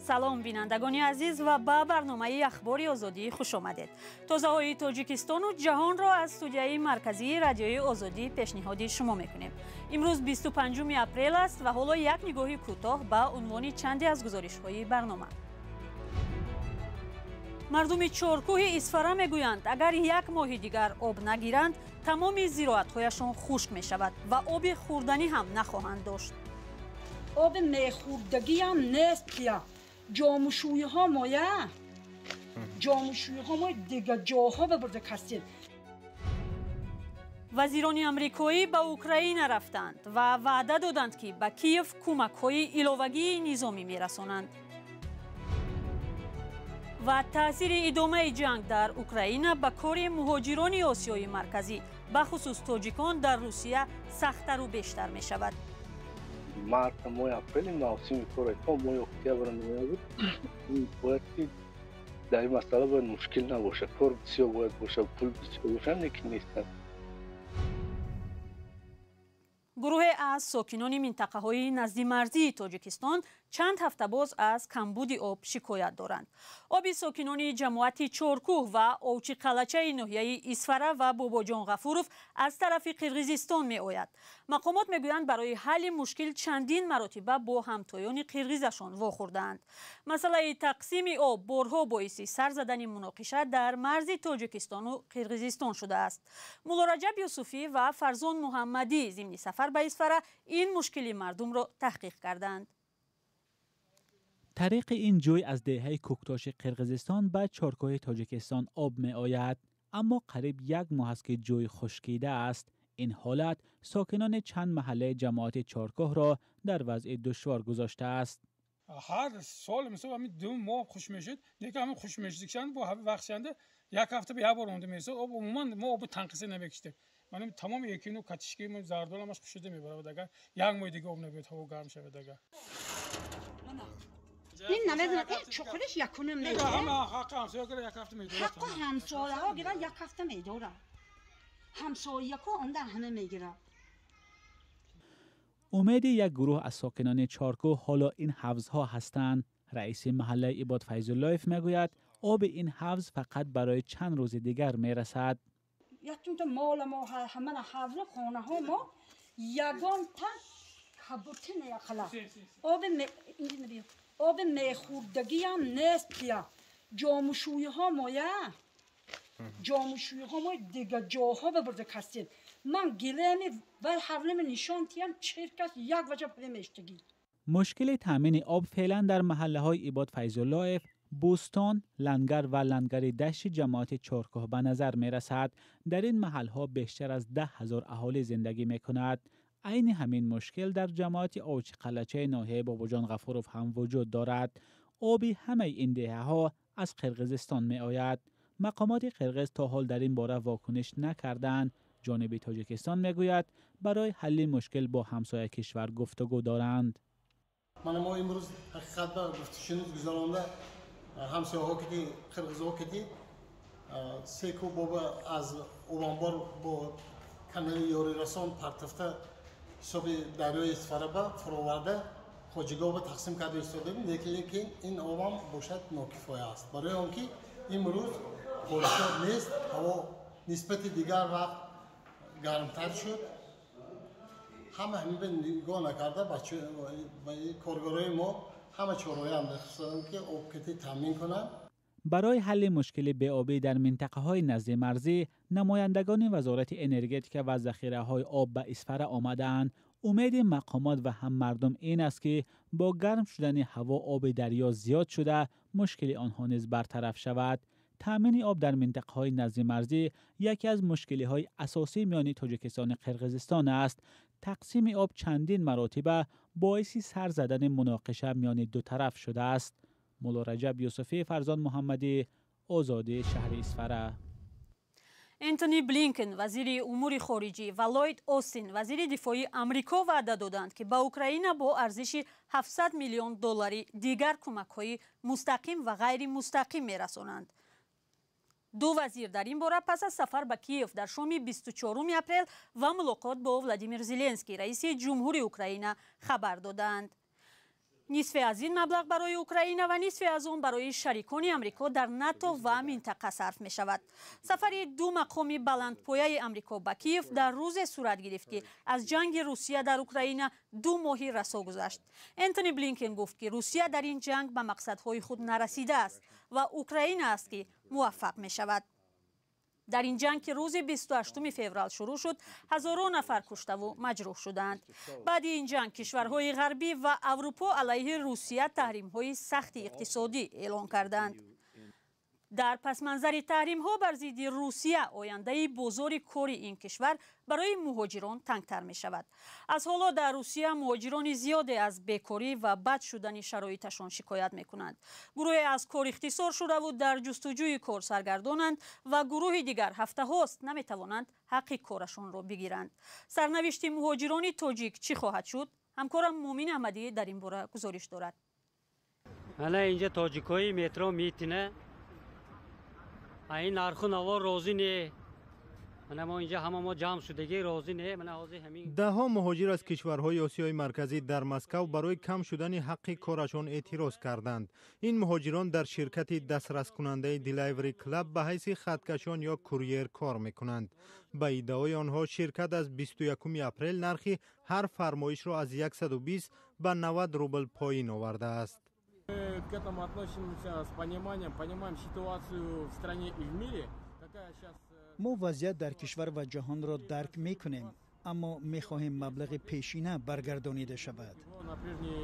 Салом, бинандагони азиз, ва ба барномаи Ахбори Озодӣ хуш омадед. Тозаҳои Тоҷикистону ҷаҳонро аз студияи марказии Радиои Озодӣ пешниҳоди шумо мекунем. Имрӯз 25 апрел аст ва ҳоло як нигоҳи кӯтоҳ ба унвони чанде аз гузоришҳои барнома. Мардуми Чоркӯҳи Исфара мегӯянд, агар як моҳи дигар об нагиранд, тамоми зироатҳояшон хушк мешавад ва оби хӯрданӣ ҳам нахоҳанд дошт. Оби мехӯрдагиам нест, кия ҷомушӯиҳо моя, ҷомушӯиҳо мо дигар ҷоҳо бибурда кастем. Вазирони амрикоӣ ба Украина рафтанд ва ваъда доданд, ки ба Киев кӯмакҳои иловагии низомӣ мерасонанд. Ва таъсири идомаи ҷанг дар Украина ба кори муҳоҷирони Осиёи Марказӣ, бахусус тоҷикон дар Русия, сахттару бештар мешавад. Марта, моҳи апрели мавсими кор, то моҳи октябр, ноябр бояд ки дар ин масъала бояд мушкил набошад. Кор бисёр бояд бошад, пул бисёр бошад, лекин нестад. Гурӯҳе аз сокинони минтақаҳои наздимарзии Тоҷикистон чанд ҳафта боз аз камбуди об шикоят доранд. Оби сокинони ҷамоати Чоркӯҳ ва Овчиқалачаи ноҳияи Исфара ва Бобоҷон Ғафуров аз тарафи Қирғизистон меояд. Мақомот мегӯянд, барои ҳалли мушкил чандин маротиба бо ҳамтоёни қирғизашон вохӯрдаанд. Масъалаи тақсими об борҳо боиси сар задани муноқиша дар марзи Тоҷикистону Қирғизистон шудааст. Муллораҷаб Юсуфӣ ва Фарзон Муҳаммадӣ зимни сафар ба Исфара ин мушкили мардумро таҳқиқ карданд. Тариқи ин ҷӯй аз деҳаи Кӯктоши Қирғизистон ба Чоркӯҳи Тоҷикистон об меояд, аммо қариб як моҳ аст, ки ҷӯй хушкида аст. Ин ҳолат сокинони чанд маҳаллаи ҷамоати Чоркӯҳро дар вазъи душвор гузоштааст. Ҳар сол, мисол, ҳамин 2 моҳ хушк мешуд, лекин ҳамин хушк мешудикшанд бо вақтшанда як ҳафта ба як бор омада мерасад об. Умуман мо оби танқиса намекиштем. Манам тамоми экину катишки зардол ҳамаш хушида мебарад, агар як моҳи дига об набиёд, ҳаво гарм шавад агар. Ин намедонам, ин чуқуриш якуним медорад. Ҳама ҳаққи ҳамсоя гира, як ҳафта медорад. Ҳаққи ҳамсояҳо гира, як ҳафта медорад. Ҳамсояко онда ҳама мегирад. Умеди як гурӯҳ аз сокинони Чоркӯҳ ҳоло ин ҳавзҳо ҳастанд. Раиси маҳаллаи Ибод Файзуллоев мегӯяд, оби ин ҳавз фақат барои чанд рӯзи дигар мерасад. Якчунта мола мо ҳамана ҳавзу хонаҳо мо ягонта кабути неяқала. Оби мехӯрдагиам нест, кия ҷомушӯиҳо моя, ҷомушӯиҳо мо дигар ҷоҳо бибурда кастем. Ман гилеми вай ҳавлими нишон тиям, чиркаш як ваҷа мештагӣ. Мушкили таъмини об феълан дар маҳаллаҳои Ибод Файзуллоев, Бӯстон, Лангар ва Лангари Дашти ҷамоати Чоркӯҳ ба назар мерасад. Дар ин маҳалҳо бештар аз 10 000 аҳолӣ зиндагӣ мекунад. Айни ҳамин мушкил дар ҷамоати Овчиқалачаи ноҳияи Бобоҷон Ғафуров ҳам вуҷуд дорад. Оби ҳамаи ин деҳаҳо аз Қирғизистон меояд. Мақомоти қирғиз то ҳол дар ин бора вокуниш накарданд. Ҷониби Тоҷикистон мегӯяд, барои ҳалли мушкил бо ҳамсоя кишвар гуфтугӯ доранд. Мана, мо имрӯз ҳақиқат ба гуфтушунуд гузаронда ҳамсояҳо кити, қирғизҳо кити, се куб оба аз обанбор бо канали ёрирасон партофта ҳисоби дарёи Исфараба фуроварда, хоҷигоҳба тақсим карда истодем. Лекин ин обам бошад, нокифоя аст, барои он ки имрӯз боришот нест, ҳаво нисбати дигар вақт гармтар шуд. Ҳама ҳамин нигоҳ накарда, коргарои мо ҳама чораҳои андохтанд, ки обкити таъмин кунанд. Барои ҳалли мушкили беобӣ дар минтақаҳои наздимарзӣ намояндагони Вазорати энергетика ва захираҳои об ба Исфара омадаанд. Умеди мақомот ва ҳам мардум ин аст, ки бо гарм шудани ҳаво оби дарё зиёд шуда, мушкили онҳо низ бартараф шавад. Таъмини об дар минтақаҳои наздимарзӣ яке аз мушкилиҳои асосӣ миёни Тоҷикистону Қирғизистон аст. Тақсими об чандин маротиба боиси сар задани муноқиша миёни ду тараф шудааст. Муллораҷаб Юсуфӣ, Фарзон Муҳаммадӣ, Озодӣ, шаҳри Исфара. Энтони Блинкен, вазири умури хориҷӣ, ва Ллойд Остин, вазири дифои Амрико, ваъда доданд, ки ба Украина бо арзиши 700 миллион доллари дигар кӯмакҳои мустақим ва ғайримустақим мерасонанд. Ду вазир дар ин бора пас аз сафар ба Киев дар шоми 24 апрел ва мулоқот бо Владимир Зеленский, раиси ҷумҳури Украина, хабар додаанд. Нисфе аз ин маблағ барои Украина ва нисфе аз он барои шарикони Амрико дар НАТО ва минтақа сарф мешавад. Сафари ду мақоми баландпояи Амрико ба Киев дар рӯзе сурат гирифт, ки аз ҷанги Русия дар Украина 2 моҳи расо гузашт. Энтони Блинкен гуфт, ки Русия дар ин ҷанг ба мақсадҳои худ нарасидааст ва Украина аст, ки муваффақ мешавад. Дар ин ҷанг, ки рӯзи 28 феврал шурӯъ шуд, ҳазорон нафар куштаву маҷрӯҳ шуданд. Баъди ин ҷанг кишварҳои ғарбӣ ва Аврупо алайҳи Русия таҳримҳои сахти иқтисодӣ эълон карданд. Дар пасманзари таҳримҳо бар зидди Русия ояндаи бозори кори ин кишвар барои муҳоҷирон тангтар мешавад. Аз ҳоло дар Русия муҳоҷирони зиёде аз бекорӣ ва бад шудани шароиташон шикоят мекунанд. Гурӯҳе аз кор ихтисор шудаву дар ҷустуҷӯи кор саргардонанд ва гурӯҳи дигар ҳафтаҳост наметавонанд ҳаққи корашонро бигиранд. Сарнавишти муҳоҷирони тоҷик чӣ хоҳад шуд? Ҳамкорам Муъмин Аҳмадӣ дар ин бора гузориш дорад. Ана инҷа тоҷикҳои метро Митина ин нарху наво розӣ не. Мана мо инҷа ҳама мо ҷамъ шудагӣ розӣ не. Мана ҳозир ҳамин. Даҳҳо муҳоҷир аз кишварҳои Осиёи Марказӣ дар Москав барои кам шудани ҳаққи корашон эътироз карданд. Ин муҳоҷирон дар ширкати дастраскунандаи Delivery Club ба ҳайси хаткашон ё курьер кор мекунанд. Ба иддаои онҳо, ширкат аз 21 апрел нархи ҳар фармоишро аз 120 ба 90 рубл поин овардааст. К этому относимся с пониманием, понимаем ситуацию в стране и в мире. Какая сейчас. Мо вазъият дар кишвар ва ҷаҳонро дарк мекунем, аммо мехоҳем маблағи пешина баргардонида шавад. На прежний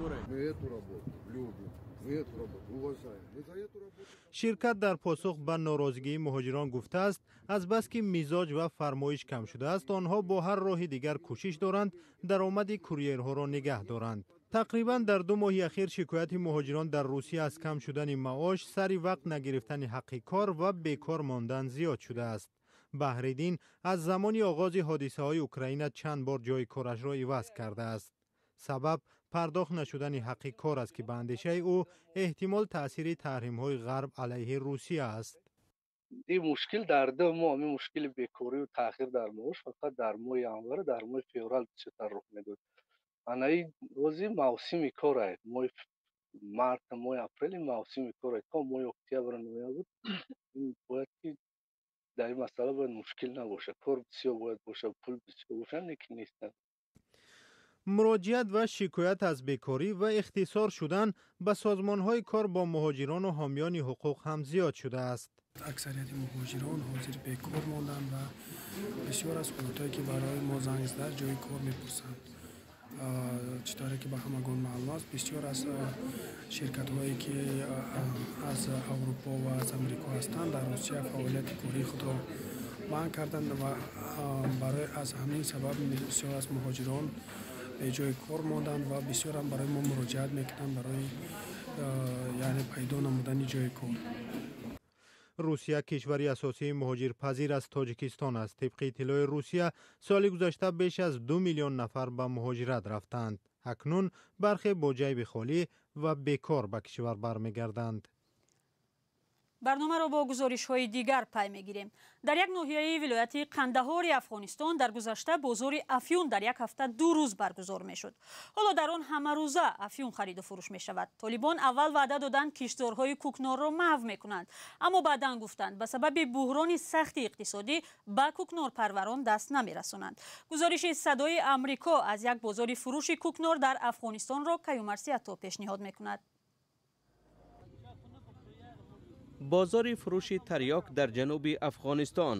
уровень. Мы эту работу любим, мы эту работу уважаем. Мы за эту работу. Ширкат дар посух ба норозигии муҳоҷирон гуфтааст, азбаски мизоҷ ва фармоиш кам шудааст, онҳо бо ҳар роҳи дигар кӯшиш доранд даромади курьерҳоро нигаҳ доранд. Тақрибан дар 2 моҳи ахир шикояти муҳоҷирон дар Русия аз кам шудани маош, сари вақт нагирифтани ҳаққи кор ва бекор мондан зиёд шудааст. Баҳриддин аз замони оғози ҳодисаҳои Украина чанд бор ҷои корашро иваз кардааст. Сабаб пардохт нашудани ҳаққи кор аст, ки ба андешаи ӯ эҳтимол таъсири таҳримҳои Ғарб алайҳи Русия аст. Ин мушкил дар 2 моҳ, ин мушкили бекорию таъхир дар маош фақат дар моҳи январ, дар моҳи феврал бисёртар рух медод. Ана ин рози мавсими кор аст, моҳи март, моҳи апрел мавсими кор аст, то моҳи октябр, ноябр. Ин бояд ки дар ин масъала бояд мушкил набошад, кор бисёр бояд бошад, пул бисёр бошад, лекин нестанд. Муроҷиат ва шикоят аз бекорӣ ва ихтисор шудан ба созмонҳои кор бо муҳоҷирону ҳомиёни ҳуқуқ ҳам зиёд шудааст. Аксарияти муҳоҷирон ҳозир бекор монданд ва бисёр аз ҳолатҳое, ки барои мо занг зада, ҷои кор мепурсанд. Чӣ тавре ки ба ҳамагон маълум аст, бисёр аз ширкатҳое, ки аз Аврупо ва аз Амрико ҳастанд, дар Русия фаъолияти кории худро манъ карданд ва барои аз ҳамин сабаб бисёр аз муҳоҷирон беҷои кор монданд ва бисёрам барои мо муроҷиат мекунанд барои яъне пайдо намудани ҷои кор. Русия кишвари асосии муҳоҷирпазир аз Тоҷикистон аст. Тибқи иттилои Русия, соли гузашта беш аз 2 миллион нафар ба муҳоҷират рафтанд. Акнун бархе бо ҷайби холӣ ва бекор ба кишвар бармегарданд. Барномаро бо гузоришҳои дигар пай мегирем. Дар як ноҳияи вилояти Қандаҳори Афғонистон дар гузашта бозори афюн дар як ҳафта 2 рӯз баргузор мешуд. Ҳоло дар он ҳамарӯза афюн хариду фурӯш мешавад. Толибон аввал ваъда доданд, киштзорҳои кӯкнорро маҳв мекунанд, аммо баъдан гуфтанд, ба сабаби буҳрони сахти иқтисодӣ ба кӯкнорпарварон даст намерасонанд. Гузориши Садои Амрико аз як бозори фурӯши кӯкнор дар Афғонистонро Каюмарси Ато пешниҳод мекунад. Бозори фурӯши тарёк дар ҷануби Афғонистон.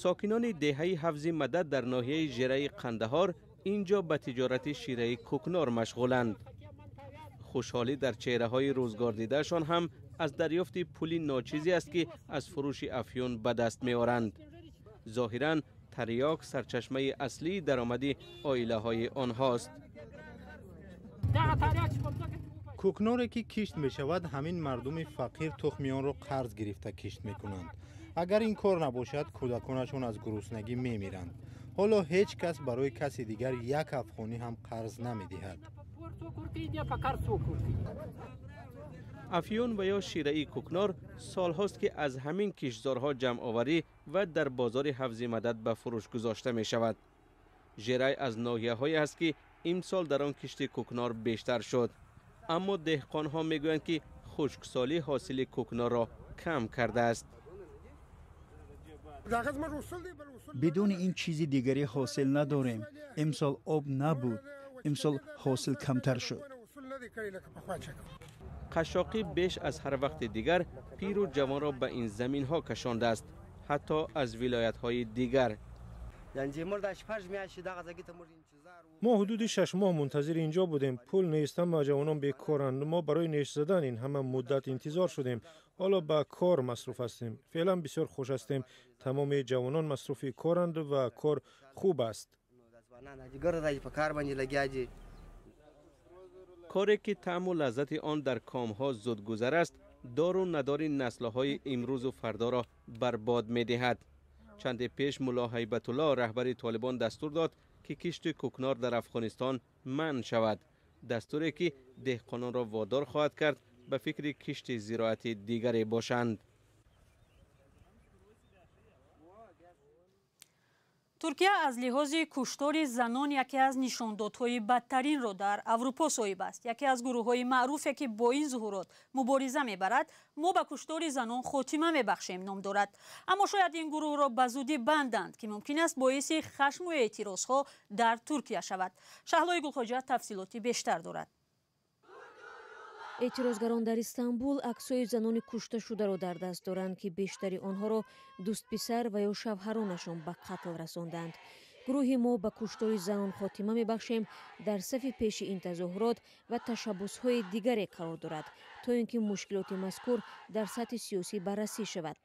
Сокинони деҳаи Ҳавзи Мадад дар ноҳияи Жираи Қандаҳор инҷо ба тиҷорати шираи кӯкнор машғуланд. Хушҳолӣ дар чеҳраҳои рӯзгордидаашон ҳам аз дарёфти пули ночизе аст, ки аз фурӯши афюн ба даст меоранд. Зоҳиран тарёк сарчашмаи аслии даромади оилаҳои онҳост. Кӯкноре ки кишт мешавад, ҳамин мардуми фақир тухми онро қарз гирифта кишт мекунанд. Агар ин кор набошад, кӯдаконашон аз гуруснагӣ мемиранд. Ҳоло ҳеҷ кас барои каси дигар як афғонӣ ҳам қарз намедиҳад. Афюн ва ё шираи кӯкнор солҳост, ки аз ҳамин киштзорҳо ҷамъоварӣ ва дар бозори Ҳавзи Мадад ба фурӯш гузошта мешавад. Жерай аз ноҳияҳое аст, ки имсол дар он кишти кӯкнор бештар шуд. Аммо деҳқонҳо мегӯянд, ки хушксолӣ ҳосили кӯкнорро кам кардааст. Бидуни ин чизи дигаре ҳосил надорем. Имсол об набуд, имсол ҳосил камтар шуд. Қашшоқӣ беш аз ҳар вақти дигар пиру ҷавонро ба ин заминҳо кашондааст, ҳатто аз вилоятҳои дигар. Мо ҳудуди 6 моҳ мунтазири инҷо будем. Пул нест, ҳама ҷавонон бекоранд. Мо барои неш задан ин ҳама муддат интизор шудем. Ҳоло ба кор масруф ҳастем. Феълан бисёр хуш ҳастем. Тамоми ҷавонон масруфи коранд ва кор хуб аст. Коре ки таъму лаззати он дар комҳо зудгузар аст, дору надори наслҳои имрӯзу фардоро барбод медиҳад. Чанде пеш Мулло Ҳайбатулло, раҳбари Толибон, дастур дод, ки кишти кӯкнор дар Афғонистон манъ шавад. Дастуре ки деҳқононро водор хоҳад кард ба фикри кишти зироати дигаре бошанд. Туркия аз лиҳози куштори занон яке аз нишондодҳои бадтаринро дар Аврупо соҳиб аст. Яке аз гурӯҳҳои маъруфе ки бо ин зуҳурот мубориза мебарад, мо ба куштори занон хотима мебахшем ном дорад. Аммо шояд ин гурӯҳро ба зудӣ банданд, ки мумкин аст боиси хашму эътирозҳо дар Туркия шавад. Шаҳлои Гулхоҷа тафсилоти бештар дорад. Эътирозгарон дар Истанбул аксҳои занони кушташударо дар даст доранд, ки бештари онҳоро дӯстписар ва ё шавҳаронашон ба қатл расонданд. Гурӯҳи мо ба куштори занон хотима мебахшем дар сафи пеши ин тазоҳурот ва ташаббусҳои дигаре қарор дорад, то ин ки мушкилоти мазкур дар сатҳи сиёсӣ баррасӣ шавад.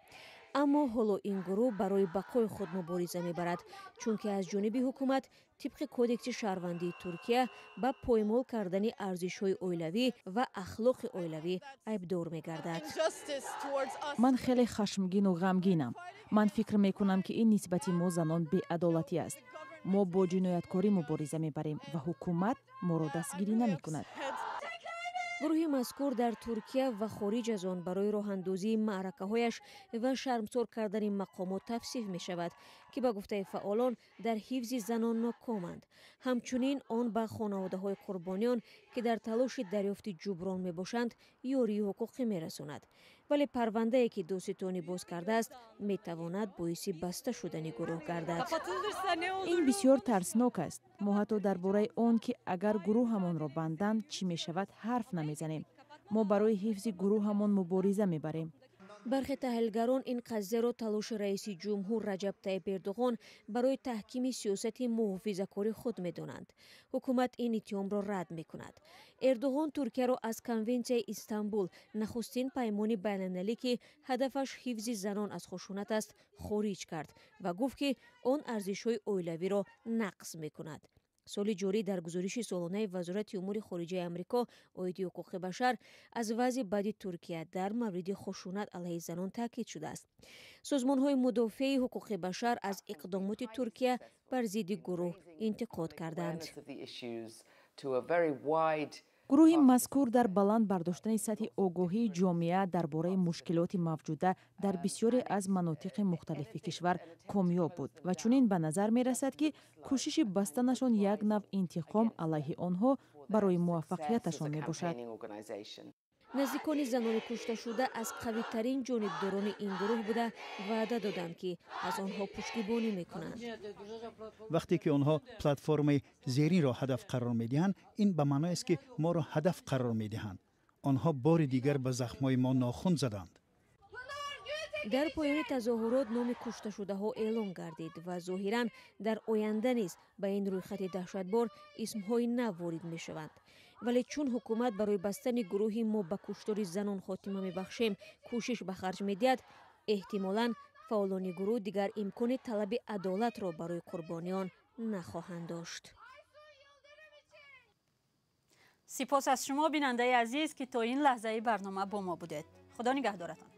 Аммо ҳоло ин гурӯҳ барои бақои худ мубориза мебарад, чунки аз ҷониби ҳукумат тибқи кодекси шаҳрвандии Туркия ба поймол кардани арзишҳои оилавӣ ва ахлоқи оилавӣ айбдор мегардад. Ман хеле хашмгину ғамгинам. Ман фикр мекунам, ки ин нисбати мо занон беадолатӣ аст. Мо бо ҷинояткорӣ мубориза мебарем ва ҳукумат моро дастгирӣ намекунад. Гурӯҳи мазкур дар Туркия ва хориҷ аз он барои роҳандозии маъракаҳояш ва шармсор кардани мақомот тавсиф мешавад, ки ба гуфтаи фаъолон дар ҳифзи занон нокоманд. Ҳамчунин он ба хонаводаҳои қурбониён, ки дар талоши дарёфти ҷуброн мебошанд, ёрии ҳуқуқӣ мерасонад. Вале парвандае, ки дӯститонӣ боз кардааст, метавонад боиси баста шудани гурӯҳ гардад. Ин бисёр тарснок аст. Мо ҳатто дар бораи он, ки агар гурӯҳамонро банданд, чӣ мешавад, ҳарф намезанем. Мо барои ҳифзи гурӯҳамон мубориза мебарем. Бархе таҳлилгарон ин қазияро талоши раиси ҷумҳур Раҷаб Тайиб Эрдоғон барои таҳкими сиёсати муҳофизакори худ медонанд. Ҳукумат ин иттиҳомро рад мекунад. Эрдоғон Туркияро аз Конвенсияи Истанбул, нахустин паймони байналмилалӣ, ки ҳадафаш ҳифзи занон аз хушунат аст, хориҷ кард ва гуфт, ки он арзишҳои оилавиро нақз мекунад. Соли ҷорӣ дар гузориши солонаи Вазорати умури хориҷаи Амрико оиди ҳуқуқи башар аз вазъи бади Туркия дар мавриди хушунат алайҳи занон таъкид шудааст. Созмонҳои мудофеи ҳуқуқи башар аз иқдомоти Туркия бар зидди гурӯҳ интиқод карданд. Гурӯҳи мазкур дар баланд бардоштани сатҳи огоҳии ҷомеа дар бораи мушкилоти мавҷуда дар бисёре аз манотиқи мухталифи кишвар комёб буд ва чунин ба назар мерасад, ки кӯшиши бастанашон як навъ интиқом алайҳи онҳо барои муваффақияташон мебошад. Наздикони занони кушташуда аз қавитарин ҷонибдорони ин гурӯҳ буда, ваъда доданд, ки аз онҳо пуштибонӣ мекунанд. Вақте ки онҳо платформаи зеринро ҳадаф қарор медиҳанд, ин ба маъноест, ки моро ҳадаф қарор медиҳанд. Онҳо бори дигар ба захмҳои мо нохун заданд. Дар поёни тазоҳурот номи кушташудаҳо эълон гардид ва зоҳиран дар оянда низ ба ин рӯйхати даҳшатбор исмҳои нав ворид мешаванд. Вале чун ҳукумат барои бастани гурӯҳи мо ба куштори занон хотима мебахшем кӯшиш ба харҷ медиҳад, эҳтимолан фаъолони гурӯҳ дигар имкони талаби адолатро барои қурбониён нахоҳанд дошт. Сипос аз шумо, бинандаи азиз, ки то ин лаҳзаи барнома бо мо будед. Худо нигаҳдоратон.